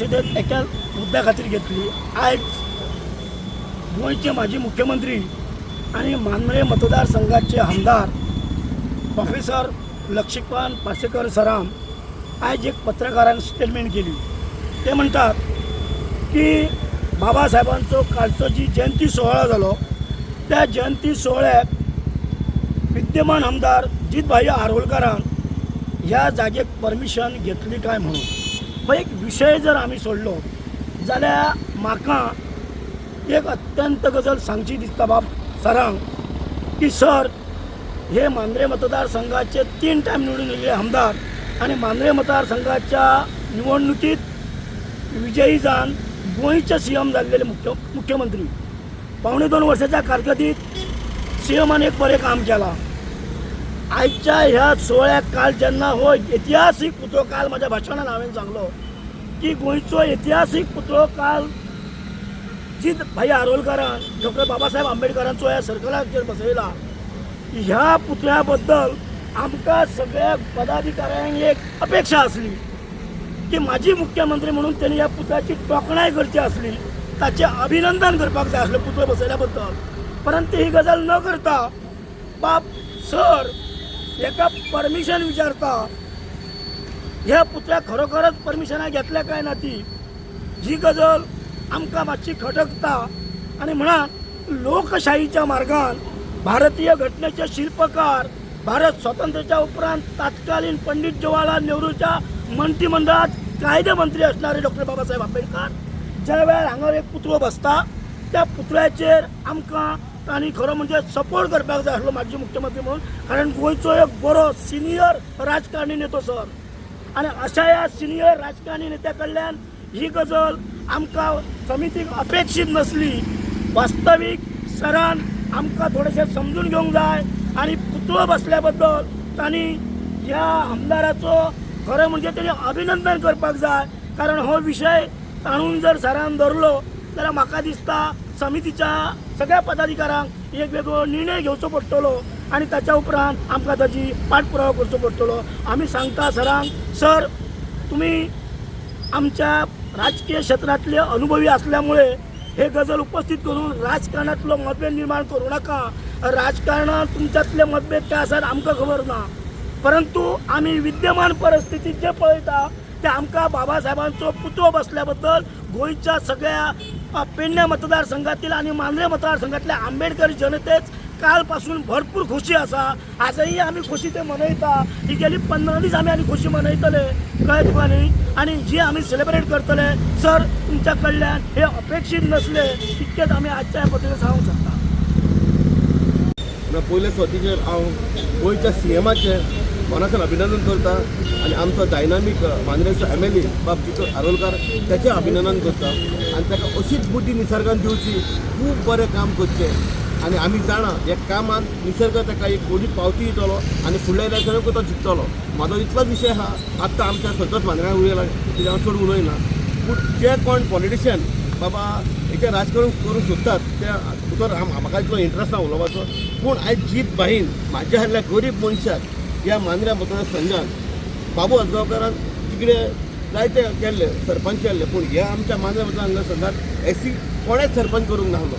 परिशदेत एका मुद्द्या खातीर घेतली. आयज गोंयचे माजी मुख्यमंत्री आनी मांद्रे मतदारसंघाचे आमदार प्रोफेसर लक्ष्मीकांत पार्सेकर सरान आयज एक पत्रकारांक स्टेटमेंट केली. ते म्हणटात की बाबासाहेबांचो कालचो जी जयंती सुवाळो जालो, त्या जयंती सुवाळ्याक विद्यमान आमदार जीतभाई आरोलकारान ह्या जागेक परमिशन घेतली काय म्हणून. हो एक विशय जर आमी सोडलो जाल्यार म्हाका एक अत्यंत गजाल सांगची दिसता बाब सरांक की सर, हे मांद्रे मतदारसंघाचे 3 टायम निवडून येयल्ले आमदार आनी मांद्रे मतदारसंघाच्या निवडणुकीत विजयी जावन गोंयचे सीएम जाल्लेले मुख्यमंत्री. 1.75 वर्साच्या कारकिर्दीत सीएमान एक बरें काम केलां. आयच्या ह्या सुवाळ्याक काल जेन्ना हो इतिहासीक पुतळो, काल म्हाज्या भाशणान हांवें सांगलो की गोंयचो इतिहासीक पुतळो काल जीत भाई आरोलकारान डॉक्टर बाबासाहेब आंबेडकरांचो ह्या सर्कलाचेर बसयला, ह्या पुतळ्या बद्दल आमकां सगळ्या पदाधिकाऱ्यांक एक अपेक्षा आसली की माजी मुख्यमंत्री म्हणून त्यांनी ह्या पुतळ्याची तोखणाय करची आसली, ताचें अभिनंदन करपाक जाय आसलें पुतळो बसयल्या बद्दल. परंतु ही गजाल न करता बाब सर एका परमिशन विचारता. ह्या पुतळ्याक खरोखरच परमिशनां घेतल्या काय ना ती, ही गजाल आमकां मातशी खटकता. आनी म्हणान लोकशाहीच्या मार्गान भारतीय घटनेचे शिल्पकार, भारत स्वातंत्र्याच्या उपरांत तात्कालीन पंडित जवाहरलाल नेहरूच्या मंत्रिमंडळात कायदे मंत्री असणारे डॉक्टर बाबासाहेब आंबेडकर ज्या वेळार हांगा एक पुतळो बसता, त्या पुतळ्याचेर आमकां तांणी खरो म्हणजे सपोर्ट करपाक जाय आसलो माजी मुख्यमंत्री म्हणून, कारण गोंयचो एक बरो सिनियर राजकारणी नेतो सर. आनी अशा ह्या सिनियर राजकारणी नेत्या कडल्यान ही गजाल आमकां समितीक अपेक्षीत नसली. वास्तवीक सरान आमकां थोडेशें समजून घेवंक जाय आनी पुतळो बसल्या बद्दल तांणी ह्या आमदाराचो खरें म्हणजे तेणी अभिनंदन करपाक जाय, कारण हो विशय ताणून जर सरान धरलो जाल्यार म्हाका दिसता समितीच्या सगळ्या पदाधिकाऱ्यांक एक वेगळो निर्णय घेवचो पडटलो आनी ताच्या उपरांत आमकां ताची पाठपुरावा करचो पडटलो. आमी सांगता सरांक, सर, तुमी आमच्या राजकीय क्षेत्रांतले अनुभवी असल्यामुळे हे गजल उपस्थित करून राजकारणातलो मतभेद निर्माण करूं नाका. राजकारणात तुमच्यातले मतभेद काय आसात आमकां खबर ना, परंतु आमी विद्यमान परिस्थितीत जे पळयता ते आमकां बाबासाहेबांचो पुतळो बसल्या बद्दल गोंयच्या सगळ्या पेडण्या मतदारसंघातील आनी मांद्रे मतदारसंघातल्या आंबेडकर जनतेच कालपासून भरपूर खोशी आसा. आजही आमी खोशी ते मनयता. ही गेली 15 दीस आमी आनी खोशी मनयतले, कळ्ळें तुका न्ही? आनी जी आमी सेलिब्रेट करतले, सर, तुमच्या कडल्यान हे अपेक्षीत नसले, इतकेच आमी आजच्या ह्या पत्रिकेत सांगूंक शकता. पयले स्वतीचेर हांव गोंयच्या सीएमाचें मनासान अभिनंदन करता आनी आमचो डायनामीक मांद्रेचो एमएलए बाब जितू आरोलकार तेचें अभिनंदन करता आनी ताका अशीच बुद्धी निसर्गान दिवची, खूब बरें काम करचें. आनी आमी जाणा ह्या कामान निसर्ग ताका एक व्हडली पावती दितलो आनी फुडल्या इलेक्शनाकूय तो जिखतलो. म्हाजो इतलोच विशय आहा. आत्तां आमच्या संतोष मांद्रेकार उलयला, तेजेर हांव चड उलयना. पूण जे कोण पॉलिटिशियन बाबा हेचें राजकारण करूंक सोदतात ते भितर म्हाका इतलो इंट्रस्ट ना उलोवपाचो. पूण आयज जीत भाईन म्हाज्या सारल्या गरीब मनशाक ह्या मांद्र्या मतदारसंघान, बाबू आजगांवकारान तिकडे जायते केल्ले, सरपंच केल्ले, पूण ह्या आमच्या मांद्र्या मतदारसंघात एसी कोणेच सरपंच करूंक नासलो.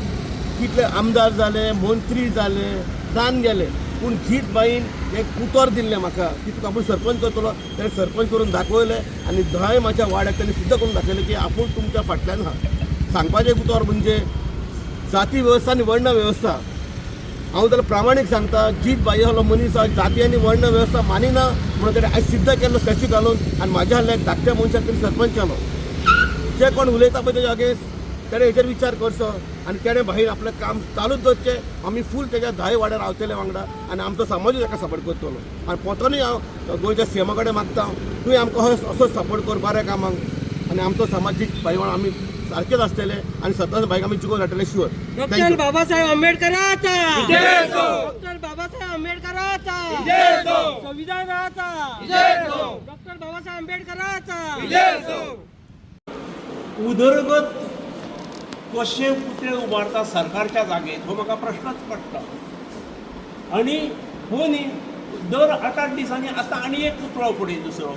कितले आमदार जाले, मंत्री जाले, जावन गेले, पूण जीत बाईन एक उतर दिल्लें म्हाका की तुका आपूण सरपंच करतलो. तेणें सरपंच करून दाखयलें आनी धाय म्हाज्या वाड्याक तेणें सिद्ध करून दाखयलें की आपूण तुमच्या फाटल्यान आहा. सांगपाचें एक उतर म्हणजे जाती वेवस्था आनी वर्ण वेवस्था, हांव जाल्यार प्रामाणीक सांगता, जीत बाई आहलो मनीस आहा जाती आनी वर्ण वेवस्था मानिना म्हणून तेणें आयज सिद्ध केल्लो स्टॅच्यू घालून आनी म्हाज्या आहल्या एक धाकट्या मनशाक तेणें सरपंच केलो. जे कोण उलयता पळय तेज्या अगेन्स्ट, तेणें हेचेर विचार करचो आनी तेणें भायर आपलें काम चालूच दवरचें. आमी फूल तेज्या धाय वाड्यार रावतले वांगडा आनी आमचो समाजूय ताका सपोर्ट करतलो. आनी पोतोनूय हांव गोंयच्या सीएमा कडेन मागता, तुवें आमकां असोच सपोर्ट कर बऱ्या कामांक आनी आमचो समाजीक भाई आमी सारकेच आसतले आनी सतत बायक आमी जिखोवन हाडटले शुअर. डॉक्टर बाबासाहेब आंबेडकरांचा, डॉक्टर बाबासाहेब आंबेडकरांचा, संविधानाचा, डॉक्टर बाबासाहेब आंबेडकरांचा. उदरगत कशे पुतळे उबारता सरकारच्या जागेत, हो म्हाका प्रश्नच पडटा. आनी हो न्ही, दर 8-8 दिसांनी आतां आनी एक पुतळो फुडें दुसरो.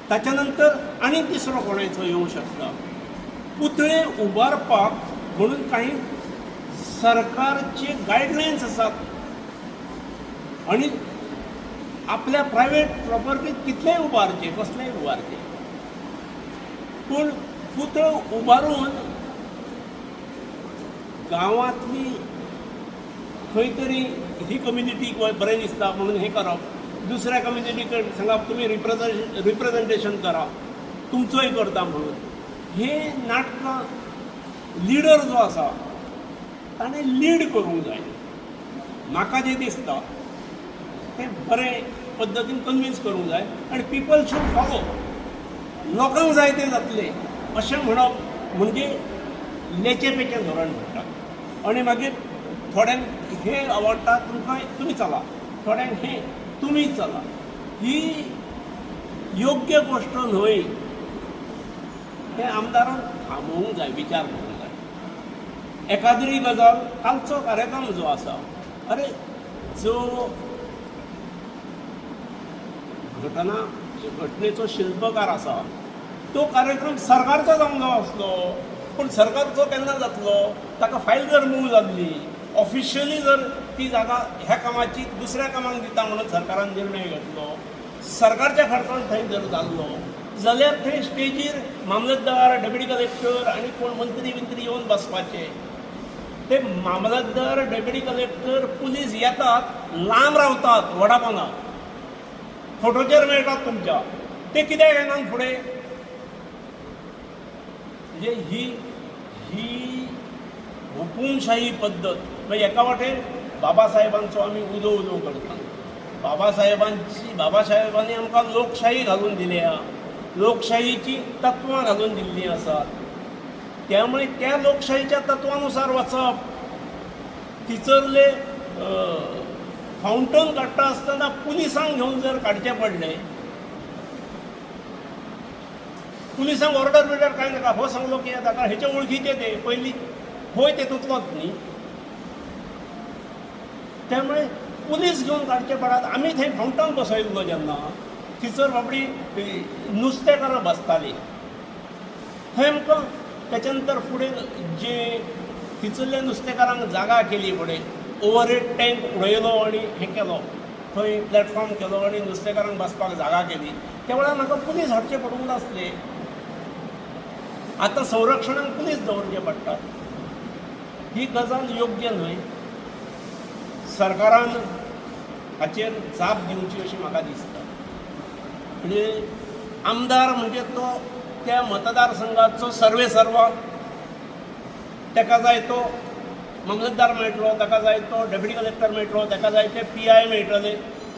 ताच्या नंतर आनी तिसरो कोणायचो येवंक शकता. पुतळे उबारपाक म्हणून काही सरकारचे गायडलायन्स आसात आणि आपल्या प्रायवेट प्रॉपर्टीत कितलेय उबारचे, कसलेय उबारचे, पूण पुतळो उबारून गांवांतली खंय तरी ही कम्युनिटीक बरें दिसता म्हणून हें करप, दुसऱ्या कम्युनिटी कडेन सांगप तुमी रिप्रेजेंटेशन करा, तुमचोय करता म्हणून, हे नाटकां लिडर जो आसा ताणें लीड करूंक जाय. म्हाका जें दिसता तें बरें पद्दतीन कन्विन्स करूंक जाय आनी पिपल should follow. लोकांक जाय तें जातलें अशें म्हणप म्हणजे लेचे पेचे धोरण म्हणटात. आनी मागीर थोड्यांक हें आवडटा तुमकां तुमी चला, थोड्यांक हें तुमी चला, ही योग्य गोश्ट न्हय. हें आमदारान थांबोवंक जाय, विचार करूंक जाय. एकाद्री गजाल कालचो कार्यक्रम जो आसा, अरे जो घटनेचो शिल्पकार आसा तो कार्यक्रम सरकारचो जावंक जावो आसलो, पूण सरकारचो केन्ना जातलो? ताका फायल जर मूव जाल्ली, ऑफिशियली जर ती जागा ह्या कामाची दुसऱ्या कामाक दिता म्हणून सरकारान निर्णय घेतलो, सरकारच्या खर्चान थंय जर जाल्लो जाल्यार थंय स्टेजीर मामलतदार, डेप्युटी कलेक्टर आनी कोण मंत्री बिंत्री येवन बसपाचे. ते मामलतदार, डेप्युटी कलेक्टर, पुलीस येतात, लांब रावतात, वडापोना फोटोचेर मेळटात तुमच्या, ते कित्याक येनात फुडें? म्हणजे ही ही हुकुमशाही पद्दत. म्हणजे एका वाटेन बाबासाहेबांचो आमी उदो उदो करता, बाबासाहेबांनी आमकां लोकशाही घालून दिल्या, लोकशाहीची तत्वां घालून दिल्लीं आसात, त्यामुळे त्या लोकशाहीच्या तत्वानुसार वचप. थिचरले फावंटन काडटा आसतना पुलिसांक घेवन जर काडचें पडलें, पुलिसांक ऑर्डर बिर्डर कांय नाका, हो सांगलो की ताका हेचे वळखीचे ते पयलीं होय तेतूंतलोच न्ही, त्यामुळे पुलीस घेवन काडचे पडात. आमी थंय फावंटन बसयल्लो जेन्ना थंयसर बाबडी नुस्तेकारां बसतालीं थंय आमकां. तेच्या नंतर फुडें जे थिचरल्या नुस्तेकारांक जागा केली, फुडें ओवरहेड टँक उडयलो आनी हें केलो, थंय प्लॅटफॉर्म केलो आनी नुस्तेकारांक बसपाक जागा केली. त्या वेळार म्हाका पुलीस हाडचे पडूंक नासले. आतां संरक्षणाक पुलीस दवरचे पडटात. ही गजाल योग्य न्हय. सरकारान हाचेर जाप दिवची अशी म्हाका दिसता. म्हणजे आमदार म्हणजे तो त्या मतदारसंघाचो सर्वे सर्वा, ताका जाय तो मामलतदार मेळटलो, ताका जाय तो डेप्युटी कलेक्टर मेळटलो, ताका जाय ते पी I मेळटले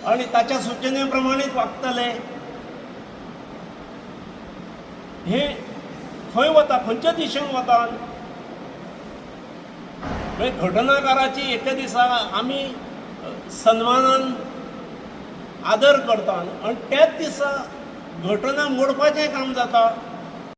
आनी ताच्या सुचने प्रमाणेच वागतले. हें खंय वता, खंयच्या दिशेन वता? म्हणजे घटनाकाराची एका दिसा आमी सन्मानान आदर करता आनी त्याच दिसा घटना मोडपाचें काम जाता.